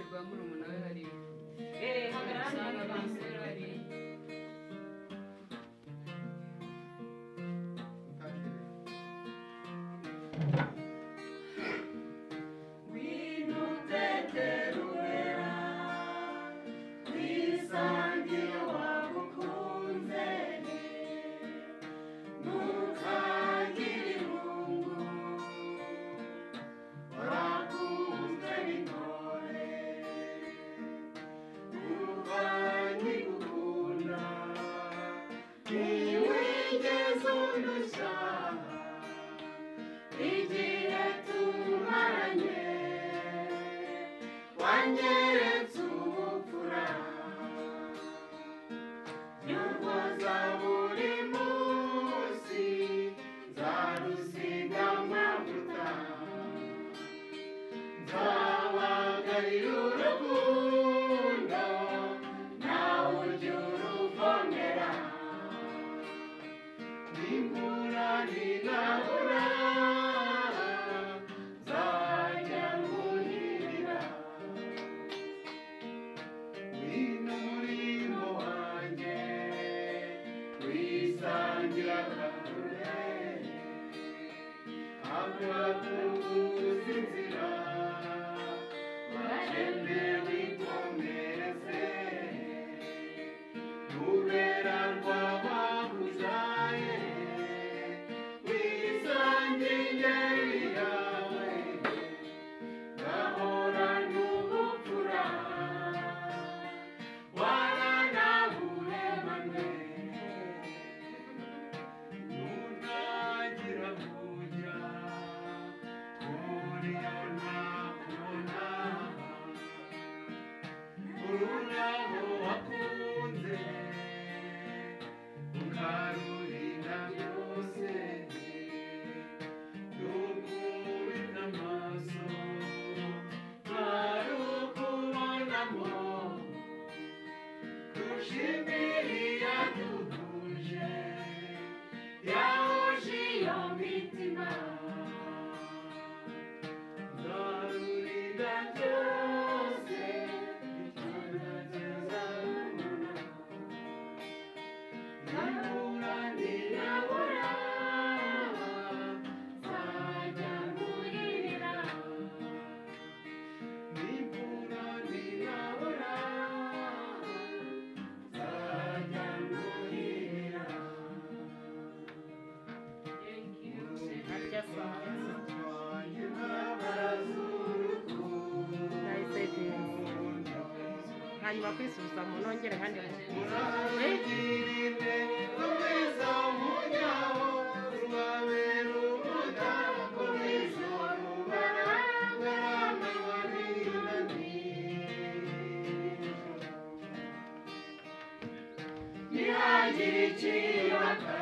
Rwa murumuna we hariya. Hagarara Usanga hano. Marcel hariya. Utangire. Ngwino uteterura twisangire wagukunze, ntukagire irungu, warakunzwe n'intore, kuva nkigukunda ntiwigeze undushya, igihe tumaranye wanyeretse ubupfura, nyurwaza buri munsi nzarusiga amavuta, nzabagarira urukundo nawe ujya uruvomera, n'imvura ninabura nzajya nguhirira, ngwino murimo wanjye wisangira akagure, abakubuza inzira bacembe wikomereze, rubera rwabakuzaye wisange ingeri yawe, gahora n'ubupfura waranaburemanwe, ntunagira kujya kuri yo ntakubona, ururabo wakunze ukarurinda byose, rukubita amaso ntarukubonamo, rushimira iyaduhuje yahuje iyo mitima, nzarurinda byose bitazabona, nibura nirabura nzajya nguhirira, nibura nirabura nzajya nguhirira. Thank you. Arya saa. Hanyuma kwisubiza mu nongere kandi mu Ntihagire ikibaka.